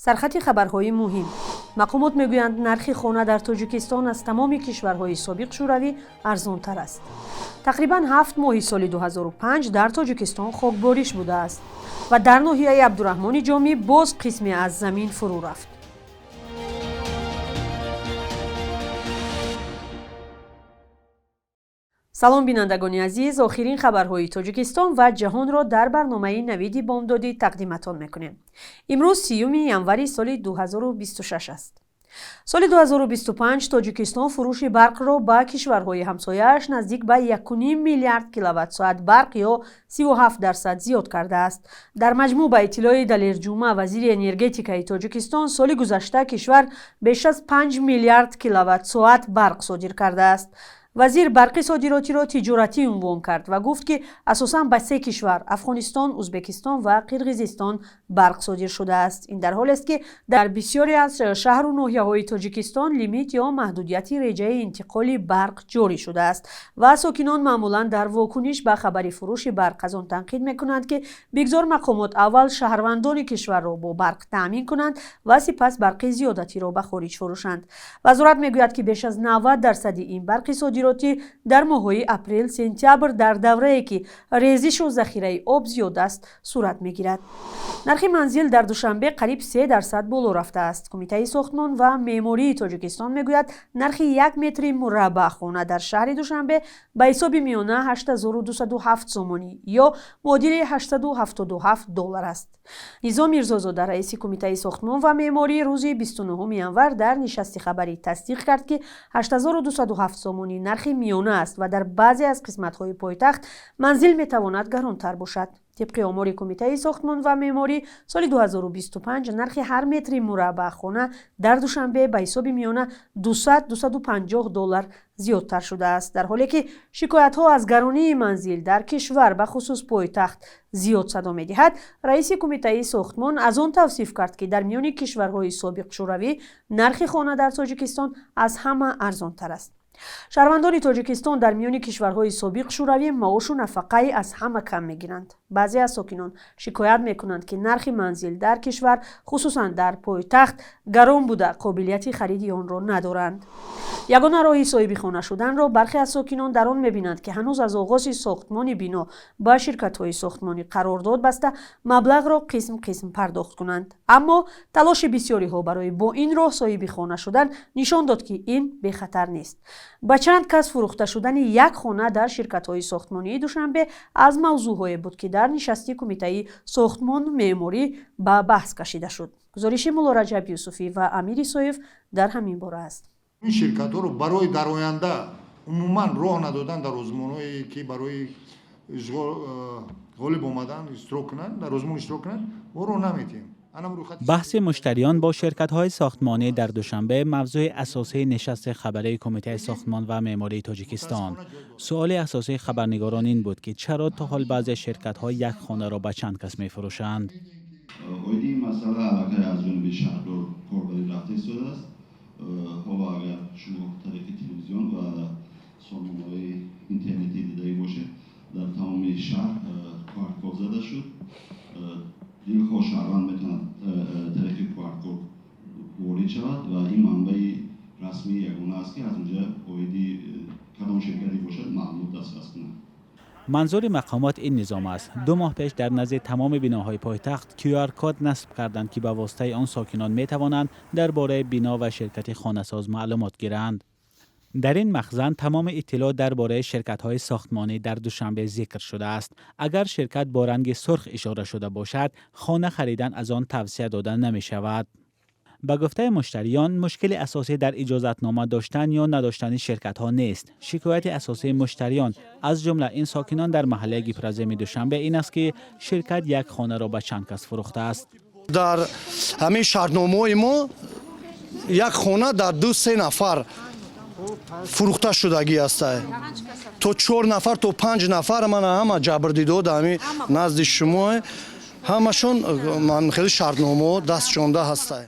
Сархати хабарҳои муҳим. Мақомот мегӯянд, нархи хона дар Тоҷикистон аз тамоми кишварҳои собиқ Шӯравӣ арзонтар аст. Тақрибан 7 моҳи соли 2005 дар Тоҷикистон хокбориш будааст ва дар ноҳияи Абдураҳмони Ҷомӣ боз қисме аз замин фурӯ рафт. Салом, бинандагони азиз. Охирин хабарҳои Тоҷикистон ва ҷаҳонро дар барномаи «Навиди бомдодӣ» тақдиматон мекунем. Имрӯз 30-юми январи соли 2026 аст. Соли 2025 Тоҷикистон фурӯши барқро ба кишварҳои ҳамсояаш наздик ба 1,5 миллиард киловатт-соат барқ ё 37% зиёд кардааст. Дар маҷмӯъ, ба иттилои Далер Ҷума, вазири энергетикаи Тоҷикистон, соли гузашта кишвар беш аз 5 миллиард киловатт-соат барқ содир кардааст. Вазир барқи содиротиро тиҷоратӣ унвон кард ва гуфт, ки асосан ба се кишвар: Афғонистон, Ӯзбекистон ва Қирғизистон барқ содир шудааст. Ин дар ҳолест, ки дар бисёре аз шаҳру ноҳияҳои Тоҷикистон лимит ё маҳдудияти реҷаи интиқоли барқ ҷорӣ шудааст ва сокинон маъмулан дар вокуниш ба хабари фурӯши барқ аз он танқид мекунанд, ки бигзор мақомот аввал шаҳрвандони кишварро бо барқ таъмин кунанд ва сипас барқи зиёдатиро ба хориҷ фурӯшанд. Вазорат мегӯяд, ки беш аз 90 дарсади ин барқи содиротӣ дар моҳҳои апрел, сентябр, дар даврае ки резишу захираи об зиёд аст, сурат мегирад. Нархи манзил дар Душанбе қариб 3% боло рафтааст. Кумитаи сохтмон ва меъмории Тоҷикистон мегӯяд, нархи як метри мураббаъ хона дар шаҳри Душанбе ба ҳисоби миёна 8207 сомонӣ ё муодили 877 доллар аст. Низом Мирзозода, раиси Кумитаи сохтмон ва меъморӣ, рӯзи 29 январ дар нишасти хабарӣ тасдиқ кард, ки 8207 сомонӣ нархи миёна аст ва дар баъзе аз қисматҳои пойтахт манзил метавонад гаронтар бошад. Тибқи омори Кумитаи сохтмон ва меъморӣ, соли 2025 нархи ҳар метри мураббаъ хона дар Душанбе ба ҳисоби миёна 200-250 доллар зиёдтар шудааст. Дар ҳоле ки шикоятҳо аз гаронии манзил дар кишвар, ба хусус пойтахт, зиёд садо медиҳад, раиси Кумитаи сохтмон аз он тавсиф кард, ки дар миёни кишварҳои собиқ Шӯравӣ нархи хона дар Тоҷикистон аз ҳама арзонтар аст. Шаҳрвандони Тоҷикистон дар миёни кишварҳои собиқ Шӯравӣ маошу нафақаи аз ҳама кам мегиранд. Баъзе аз сокинон шикоят мекунанд, ки нархи манзил дар кишвар, хусусан дар пойтахт, гарон буда, қобилияти хариди онро надоранд. Ягона роҳи соҳиби хона шуданро бархе аз сокинон дар он мебинанд, ки ҳанӯз аз оғози сохтмони бино ба ширкатҳои сохтмонӣ қарордод баста, маблағро қисм қисм пардохт кунанд. Аммо талоши бисёриҳо барои бо ин роҳ соҳиби хона шудан нишон дод, ки ин бехатар нест. Ба чанд кас фурӯхта шудани як хона дар ширкатҳои сохтмонии Душанбе аз мавзӯъҳое буд, ки дар нишасти Кумитаи сохтмону меъморӣ ба баҳс кашида шуд. Гузориши Муллораҷаб Юсуфӣ ва Амир Исоев дар ҳамин бора аст. Ин ширкатҳоро барои дар оянда умуман роҳ надодан, дар озмунҳое ки барои ғолиб омадан иштирок кунанд, дар озмун иштирок кунанд, мо роҳ наметиҳем. Баҳси муштариён бо ширкатҳои сохтмонӣ дар Душанбе мавзӯи асосии нишасти хабарии Кумитаи сохтмон ва меъмории Тоҷикистон. Суоли асосии хабарнигорон ин буд, ки чаро то ҳол баъзе ширкатҳо як хонаро ба чанд кас мефурӯшанд. Оиди ин масъала аллакай аз ҷониби шаҳрдор корбарӣ рафта истодааст. Ҳоло агар шумо тариқи телевизион ва сомонаҳои интернетӣ дидаӣ бошед, дар тамоми шаҳр QR-код зада шуд. Дилхоҳ шаҳрванд метавонад тариқи QR-код ворид шавад ва ин манбаи расмии ягона аст, ки аз онҷа оиди кадом ширкате бошад, маълумот дастрас кунад. Манзури мақомот ин низом аст. 2 моҳ пеш дар назди тамоми биноҳои пойтахт QR-код насб карданд, ки ба воситаи он сокинон метавонанд дар бораи бино ва ширкати хонасоз маълумот гиранд. Дар ин махзан тамоми иттилоот дар бораи ширкатҳои сохтмонӣ дар Душанбе зикр шудааст. Агар ширкат бо ранги сурх ишора шуда бошад, хона харидан аз он тавсия дода намешавад. Ба гуфтаи муштариён, мушкили асосӣ дар иҷозатнома доштан ё надоштани ширкатҳо нест. Шикояти асосии муштариён, аз ҷумла ин сокинон дар маҳаллаи Гипроземи Душанбе, ин аст, ки ширкат як хонаро ба чанд кас фурӯхтааст. Дар ҳамин шартномаҳои мо як хона дар ду се нафар фурӯхта шудагӣ аста, то чор нафар, то панҷ нафар. Мана, ҳама ҷабрдидо дар ҳамин назди шумо, ҳамашон ман хеле шартномаҳо дастшонда ҳаста.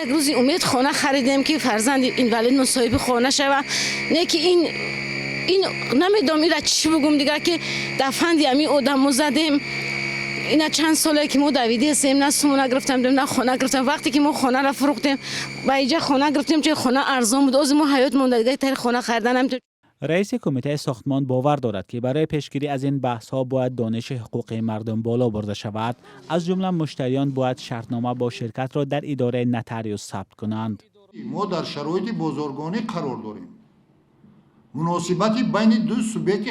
Як рӯзи умед хона харидем, ки фарзанди инвалидмон соҳиби хона шава. Не ки ин намедонам, ира чӣ бугум дигар, ки дар фанди ҳамин одамо задем. Ина чанд соле ки мо давидиастем, на сумона гирифтам, на хона гирифтам. Вақте ки мо хонаро фурӯхтем, ба иҷа хона гирифтем, чун хона арзон буд. Ози мо ҳаёт монда, дига тари хона харидан ҳам. Раиси кумитаи сохтмон бовар дорад, ки барои пешгирӣ аз ин баҳсҳо бояд дониши ҳуқуқии мардум боло бурда шавад. Аз ҷумла муштариён бояд шартнома бо ширкатро дар идораи нотариус сабт кунанд. Мо дар шароити бозоргонӣ қарор дорем. Муносибати байни ду субъекти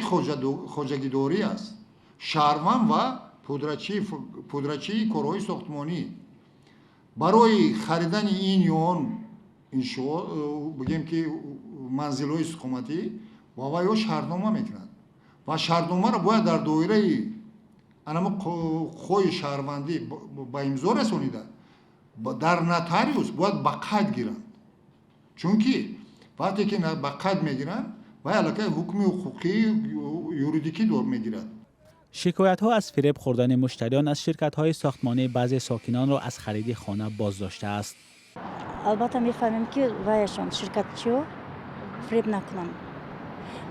хоҷагидорӣ аст: шаҳрванд ва пудрачии корҳои сохтмонӣ. Барои харидани ин ё он иншоот, бигем ки манзилҳои истиқоматӣ, ва вай ё шартнома мекунад ва шартномаро бояд дар доираи анамо ҳуқуқҳои шаҳрвандӣ ба имзо расонида, дар нотариус бояд ба қайд гиранд, чунки вақте ки ба қайд мегиранд, вай аллакай ҳукми ҳуқуқии юридикӣ мегирад. Шикоятҳо аз фиреб хӯрдани муштариён аз ширкатҳои сохтмонӣ баъзе сокинонро аз хариди хона боздоштааст. Албатта, мефаҳмем, ки ваяшон ширкатчиҳо фиреб накунанд.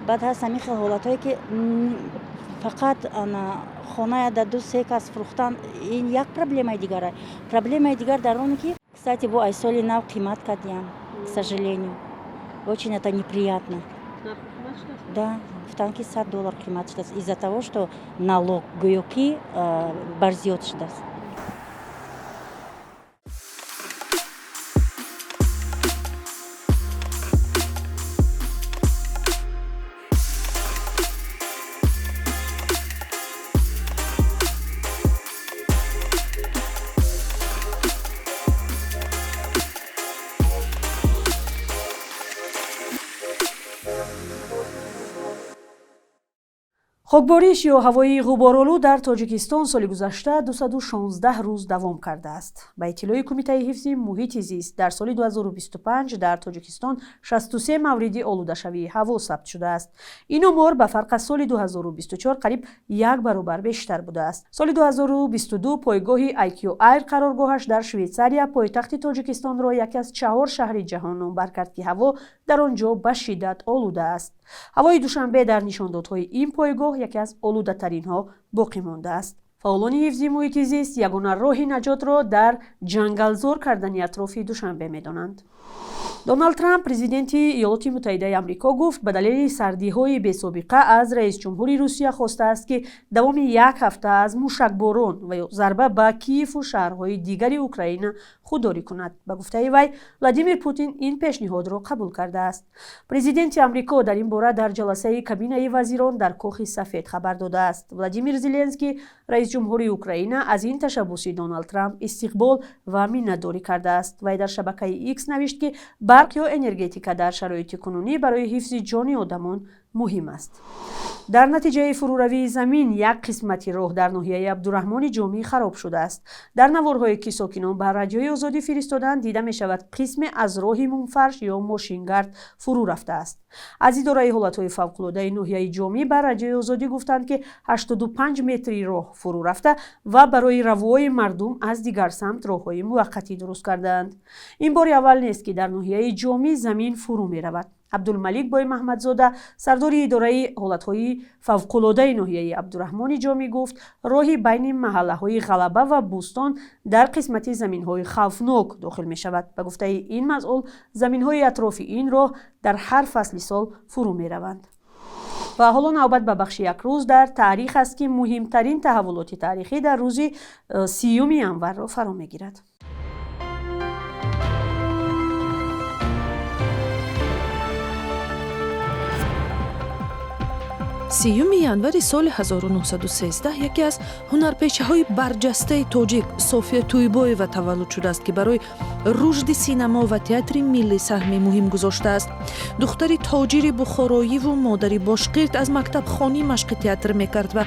Баъд ҳаст ҳамин хел ҳолатҳое, ки фақат хоная дар ду се кас фурӯхтан, ин як проблемаи дигар. Проблемаи дигар дар оне, ки, кстати, бо ай соли нав қимат кардиям, к сожалению, очень это неприятно. Да, гуфтанд, ки 100 доллар қимат шудааст из-за того, что налог гӯё ки барзиёд шудааст. Хокбориш ё ҳавои ғуборолуд дар Тоҷикистон соли гузашта 216 рӯз давом кардааст. Ба иттилои Кумитаи ҳифзи муҳити зист, дар соли 2025 дар Тоҷикистон 63 мавриди олудашавии ҳаво сабт шудааст. Ин омор ба фарқ аз соли 2024 қариб як баробар бештар будааст. Соли 2022 пойгоҳи IQ Air, қароргоҳаш дар Швейтсария, пойтахти Тоҷикистонро яке аз чаҳор шаҳри ҷаҳон номбар кард, ки ҳаво дар он ҷо ба шиддат олуда аст. Ҳавои Душанбе дар нишондодҳои ин пойгоҳ яке аз олудатаринҳо боқӣ мондааст. Фаъолони ҳифзи муҳити зист ягона роҳи наҷотро дар ҷангалзор кардани атрофи Душанбе медонанд. Доналд Трамп, президенти Иёлоти Муттаҳидаи Амрико, гуфт, ба далели сардиҳои бесобиқа аз раисҷумҳури Русия хостааст, ки давоми як ҳафта аз мушакборон ва ё зарба ба Киеву шаҳрҳои дигари Украина худдорӣ кунад. Ба гуфтаи вай, Владимир Путин ин пешниҳодро қабул кардааст. Президенти Амрико дар ин бора дар ҷаласаи кабинаи вазирон дар Кохи Сафед хабар додааст. Владимир Зеленский, раисҷумҳури Украина, аз ин ташаббуси Доналд Трамп истиқбол ва миннатдорӣ кардааст. Вай дар шабакаи Икс навишт, ки барқ ё энергетика дар шароити кунунӣ барои ҳифзи ҷони одамон муҳим аст. Дар натиҷаи фуруравии замин як қисмати роҳ дар ноҳияи Абдураҳмони Ҷомӣ хароб шудааст. Дар наворҳое, ки сокинон ба Радиои Озодӣ фиристоданд, дида мешавад, қисме аз роҳи мумфарш ё мошингард фурӯ рафтааст. Аз идораи ҳолатҳои фавқулодаи ноҳияи Ҷомӣ ба Радиои Озодӣ гуфтанд, ки 85 метри роҳ фурӯ рафта ва барои равои мардум аз дигар самт роҳҳои муваққатӣ дуруст кардаанд. Ин бори аввал нест, ки дар ноҳияи Ҷомӣ замин фурӯ меравад. Абдулмалик Боймаҳмадзода, сардори идораи ҳолатҳои фавқулодаи ноҳияи Абдураҳмони Ҷомӣ, гуфт, роҳи байни маҳаллаҳои Ғалаба ва Бӯстон дар қисмати заминҳои хавфнок дохил мешавад. Ба гуфтаи ин масъул, заминҳои атрофи ин роҳ дар ҳар фасли сол фурӯ мераванд. Ва ҳоло навбат ба бахши «Як рӯз дар таърих» аст, ки муҳимтарин таҳаввулоти таърихӣ дар рӯзи 30-юми январро фаро мегирад. 30-юми январи соли 1913 яке аз ҳунарпешаҳои барҷастаи тоҷик София Тӯйбоева таваллуд шудааст, ки барои рушди синамо ва театри миллӣ саҳми муҳим гузоштааст. Духтари тоҷири бухороиву модари бошқирт, аз мактабхонӣ машқи театр мекард ва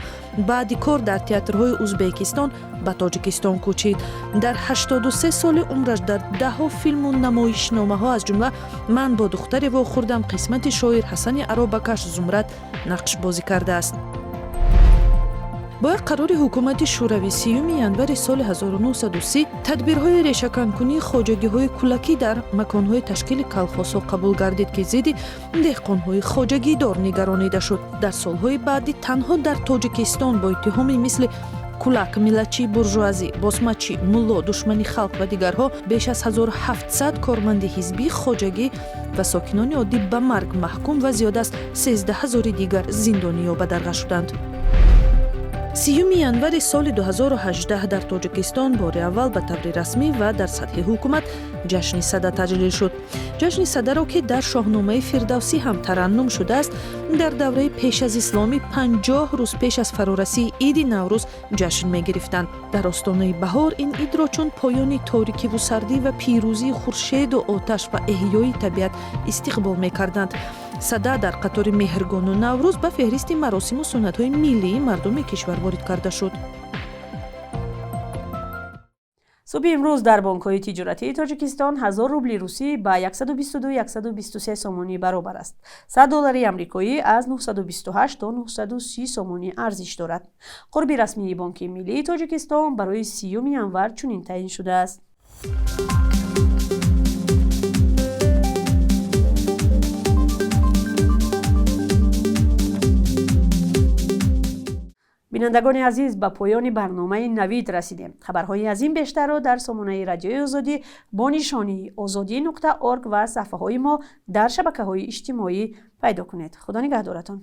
баъди кор дар театрҳои Узбекистон ба Тоҷикистон кӯчид. Дар 83 соли умраш дар даҳҳо филму намоишномаҳо, аз ҷумла «Ман бо духтаре вохӯрдам», «Қисмати шоир», «Ҳасани аробакаш», «Зумрад» нақшбозӣ кардааст. Бо як қарори ҳукумати Шӯравӣ 30-юми январи соли 1930 тадбирҳои решаканкунии хоҷагиҳои кулакӣ дар маконҳои ташкили колхозҳо қабул гардид, ки зидди деҳқонҳои хоҷагидор нигаронида шуд. Дар солҳои баъдӣ танҳо дар Тоҷикистон бо иттиҳоми мисли Кулак, миллатчии буржуазӣ, босмачӣ, мулло, душмани халқ ва дигарҳо беш аз 1700 корманди ҳизбӣ, хоҷагӣ ва сокинони оддӣ ба марг маҳкум ва зиёд аз 13 ҳазори дигар зиндонӣ ё бадарға шуданд. 30 январи соли 2018 дар Тоҷикистон бори аввал ба таври расмӣ ва дар сатҳи ҳукумат ҷашни Сада таҷлил шуд. Ҷашни Садаро, ки дар Шоҳномаи Фирдавсӣ ҳам тараннум шудааст, дар давраи пеш аз исломӣ 50 рӯз пеш аз фарорасии иди Наврӯз ҷашн мегирифтанд. Дар остонаи баҳор ин идро чун поёни торикиву сардӣ ва пирӯзии хуршеду оташ ва эҳёи табиат истиқбол мекарданд. Сада дар қатори Меҳргону Наврӯз ба феҳристи маросиму суннатҳои миллии мардуми кишвар ворид карда шуд. Субҳи имрӯз дар бонкҳои тиҷоратии Тоҷикистон 1000 рубли русӣ ба 122-123 сомонӣ баробар аст. 100 доллари амрикоӣ аз 928 то 930 сомонӣ арзиш дорад. Қурби расмии Бонки миллии Тоҷикистон барои 30 январ чунин таъин шудааст. Бинандагони азиз, ба поёни барномаи Навид расидем. Хабарҳои аз ин бештарро дар сомонаи Радиои Озодӣ бо нишонии озодӣ.орг ва саҳфаҳои мо дар шабакаҳои иҷтимоӣ пайдо кунед. Худо нигаҳдоратон.